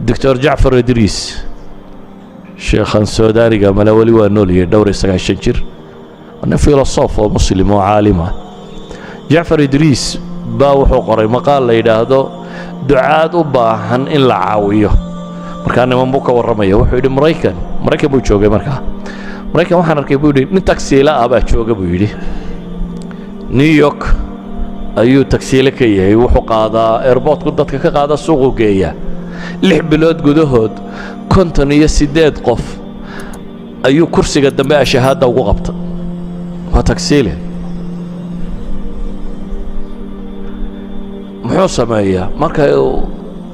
Doctor Jacfar Idriis, sheekhan Suudaaniga, mala weli waa noolyahay, dhowr iyo 90 jir, waa nin filosof oo Muslim oo caalim ah. Jacfar Idriis baa wuxuu qoray maqaal la yidhaahdo "Ducaad u baahan in la caawiyo". Markaa niman buu ka warramaya. Wuxuu yidhi Maraykan buu joogay markaa. "Maraykan waxaan arkay," buu yidhi, "nin tagsiila ah baa jooga," buu yidhi. New York ayuu tagsiile ka yahay. Wuxuu qaadaa airportku dadka ka qaada, suuqu geeya. 6 bilood gudahood 58 qof ayuu kursiga dambe ashahaadda ugu qabta. Waa tagsiile. Muxuu sameeyaa? Marka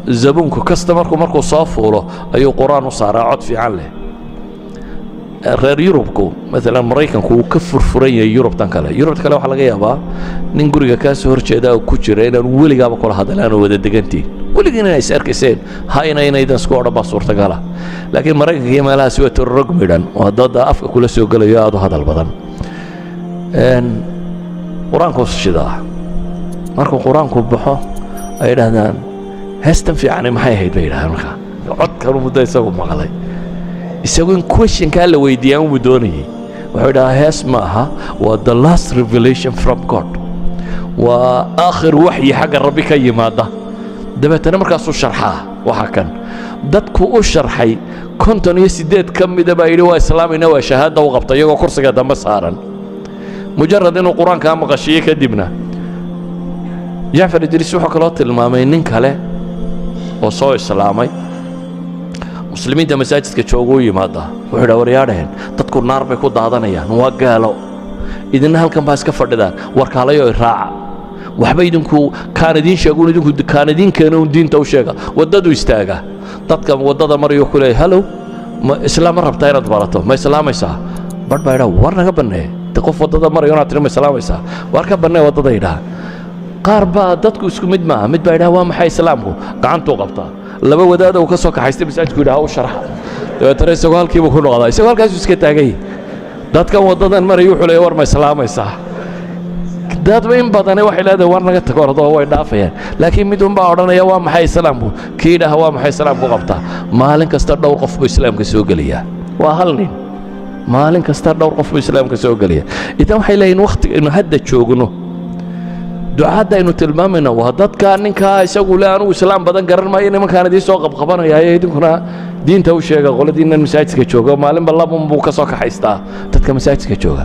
zabuunku kasta markuu soo fuulo ayuu Qur-aan u saaraa cod fiican leh. Reer Yurubku, maalan Maraykanku, wuu ka furfuran yahay Yurubtan kale. Yurubta kale waxaa laga yaabaa nin guriga kaa soo horjeeda oo ku jira inaan weligaaba kula hadlaan oo wada degantihin, weligiin inay is arkayseen hayna inaydan isku odhan baa suurtagala. Laakiin Maraykanka iyo meelahaasi waa tororog midhan, waa dad afka kula soo gelayo, aad u hadal badan. Qur-aanku shidaa. Markuu Qur-aanku baxo ay yidhaahdaan, "Heestan fiicani maxay ahayd?" bay yidhahdaan. Markaa codkanu muddo isagu maqlay, isagu in questionkaa la weydiiyaa unbuu doonayay. Wuxuu yidhahaa, "Hees ma aha, waa the last revelation from God, waa aakhir waxyi xagga Rabbi ka yimaada." Dabeetana markaasuu sharxaa. Waxa kan dadku u sharxay 58 ka mida baa yidhi, "Waa islaamayna," waa shahaadda u qabta iyagoo kursiga dambe saaran, mujarad inuu Qur-aankaa maqashiiyey. Kadibna Jacfar Idriis wuxuu kaloo tilmaamay nin kale oo soo islaamay. Muslimiinta masaajidka jooga u yimaada. Wuxuu idhaha, "Waryaadhaheen, dadku naar bay ku daadanayaan, waa gaalo, idinna halkan baa iska fadhidaan. Warkaalayo, raaca. Waxba idinku kaan idiin sheegun, idinku kaan idiin keeno un diinta u sheega." Waddadu istaaga, dadka waddada marayuu ku leeyahay, "Hallow, ma islaam ma rabtaa inaad barato? Ma islaamaysaa?" Badh baa idhaha, "War naga bannee." De qof waddada marayo inaad tiri "Ma islaamaysaa?" "War ka bannee waddada," yidhaha. Qaar baa, dadku isku mid maaha, mid baa yidhaha, "Waa maxay Islaamku?" Gacantuu qabtaa. Laba wadaada uu ka soo kaxaystay masaajidku yidhaha, "U sharxa." Dabeetana isagoo halkiibuu ku noqdaa, isagoo halkaasuu iska taagay. Dadkan waddadan maraya wuxuu leeyahay, "War ma islaamaysaa?" Dadba in badani waxay leedahay, "War naga tago ordoo," way dhaafayaan. Laakiin mid unbaa odhanaya, "Waa maxay Islaamku?" Kii yidhaha "Waa maxay Islaamku?" qabtaa. Maalin kasta dhowr qof buu Islaamka soo geliyaa. Waa hal nin, maalin kasta dhowr qof buu Islaamka soo gelaya. Idan waxay leeyihin, wakhtigaynu hadda joogno, ducaadda aynu tilmaamayna waa dadka ninkaa isagu le, "Anugu Islaam badan garan maayo, nimankaan idiin soo qabqabanaya, idinkuna diinta u sheega." Qoladiinnan masaajidka jooga maalinba labun buu ka soo kaxaystaa dadka masaajidka jooga.